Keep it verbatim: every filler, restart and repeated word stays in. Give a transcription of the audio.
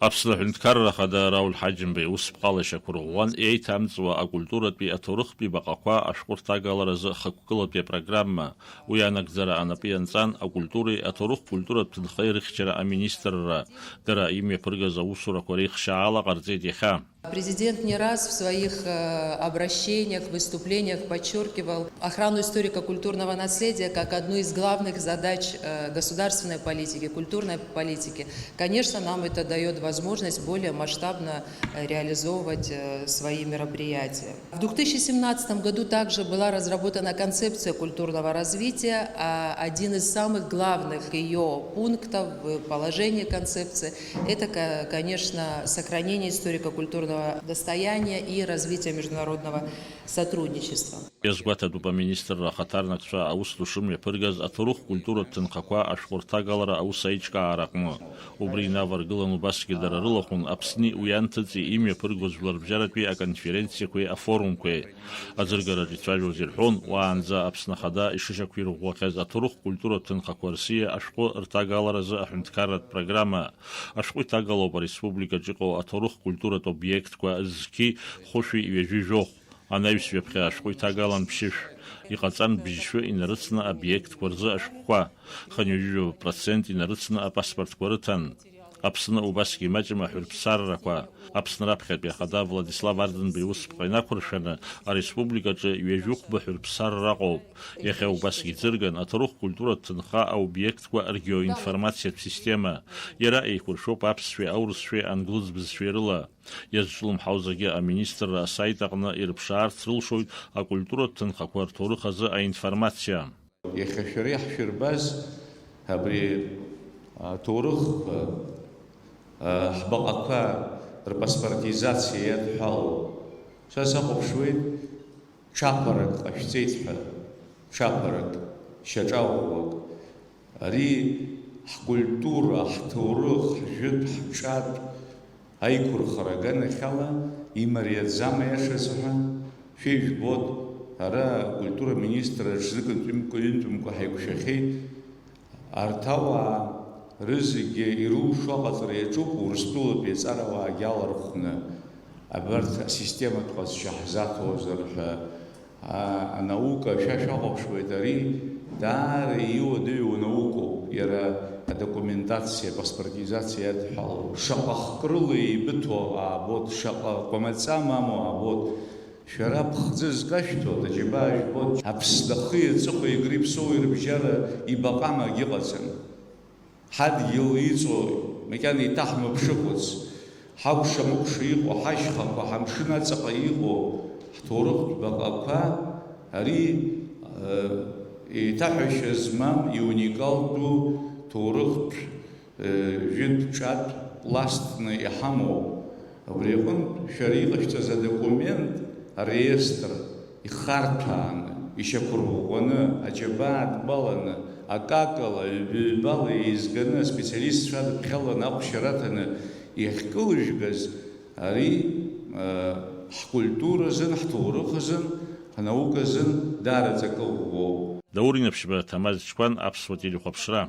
Аԥсны Аҳәынҭқарра Ахада Рауль Ҳаџьымба иусԥҟала ишьақәырӷәӷәан еиҭамҵуа акультуратәи аҭоурыхтәи баҟақәа ашәҟәы рҭагаларазы хықәкылатәи апрограмма. Уи анагӡара анапы ианҵан акультуреи аҭоурых-культуратә ҭынхеи рыхьчара аминистрра. Дара имҩаԥыргаз аусурақәа реихшьаала ҟарҵеит иахьа. Президент не раз в своих, э, обращениях, выступлениях подчеркивал охрану историко-культурного наследия как одну из главных задач, э, государственной политики, культурной политики. Конечно, нам это даёт возможность более масштабно, э, реализовывать, э, свои мероприятия. В две тысячи семнадцатом году также была разработана концепция культурного развития, а один из самых главных её пунктов в положении концепции — это, ко-, конечно, сохранение историко-культурного достояния и развитие международного сотрудничества. Иазгәаҭатәуп аминистрра ахаҭарнакцәа аус ду шымҩаԥыргаз аҭоурых-культуратә ҭынхақәа ашәҟәы рҭагалара аус аиҿкаара аҟны. Убри инаваргылан убасгьы дара рылахәын Аԥсни уи анҭыҵи имҩаԥырго жәларбжьаратәи аконференциақәеи афорумқәеи. Аӡыргараҿы ицәажәоз ирҳәон, уаанӡа Аԥсны Ахада ишышьақәирӷәӷәахьаз аҭоурых-культуратә ҭынхақәа рсиа ашәҟәы рҭагаларазы аҳәынҭқарратә программа. Ашәҟәы иҭагалоуп ареспубликаҿ иҟоу аҭоурых-культуратә обиектқәа зқьи хәышәи ҩажәи жәохә, анаҩс ҩаԥхьа ашәҟәы иҭагалан ԥшьышә. Иҟаҵан бжьшәы инарыцны обиектқәа рзы ашәҟәқәа, хынҩажәижәаба процент инарыцны апаспортқәа рыҭан. Аԥсны убасгьы имаҷым аҳәырԥсаррақәа. Аԥсны раԥхьатәи ахада Владислав Арӡынба иусԥҟа инақәыршәаны, ареспубликаҿы ҩажәихәба ҳәырԥсарра ыҟоуп. Иахьа убасгьы иӡырган аҭоурых-культуратә ҭынха аобиектқәа ргеоинформациатә система. Иара еиқәыршәоуп аԥсшәеи аурысшәеи англыз бызшәеи рыла. Иазҿлымҳау зегьы аминистрра асайт аҟны ирыԥшаарц рылшоит акультуратә ҭынхақәа рҭоурых азы аинформациа. Иахьа шәара иаҳшәырбаз абри аҭоурых, а, ҳбаҟақәа рпаспортизациа иадҳәалоу. Са сахәаԥшуеит, ҽаԥарак ҟашәҵеит ҳәа, ҽаԥарак, шьаҿаӷәӷәак. Ари ҳкультура, ҳҭоурых, ҳжәытә, ҳҿатә аиқәырхара аганахьала имариаӡам, аиашазы ҳәа шәа ижәбоит, ара акультура министр аҽзык ҩынтәымкәа, ҩынтәымкәа ҳаиқәшәахьеит. Арҭ ауаа рызегьы ирылшо аҟаҵара иаҿуп Урыстәылатәи аҵарауаагьы алархәны, абарҭ асистематә ҟазшьа ҳзаҭозар ҳәа. А, анаука, шәа шәахәаԥшуеит, ари даара иуадаҩу наукоуп, иара адокументациа, апаспортизациа иадҳәалоу. Шаҟа хкрыла еибыҭоу аабоит, шаҟа кәамаҵа мамоу аабоит. Шәара ԥхӡы зкашәҭо, даџьабаа жәбоит. Аԥсны ахи аҵыхәеи Егри Ԥсоуи рыбжьара ибаҟама агьыҟаӡам. Ҳадгьыл иҵоу макьана иҭаҳмыԥшыкәыц, ҳакәша-мыкәша иҟоу, ҳашьхақәа, ҳамшын аҵаҟа иҟоу ҳҭоурыхтә баҟақәа, ари, э, еиҭаҳәашьа змам, иуникалтәу ҭоурыхтә, э, жәытә ҿатә пластны иҳамоуп. Убри аҟынтә шәара иҟашәҵаз адокумент, ареестр, ихарҭәааны, ишьақәырӷәӷәаны, аџьабаа дбаланы, акакала, ҩба-ҩбала еизганы, аспециалистцәа адыԥхьаланы, аҟәшьара аҭаны иахькылыжәгаз, ари, э, ҳкультура азын, ҳҭоурых азын, ҳнаука азын даараӡа акы ӷәӷәоуп. Даур Инаԥшьба, Ҭамаз Чқәан, Аԥсуа телехәаԥшра.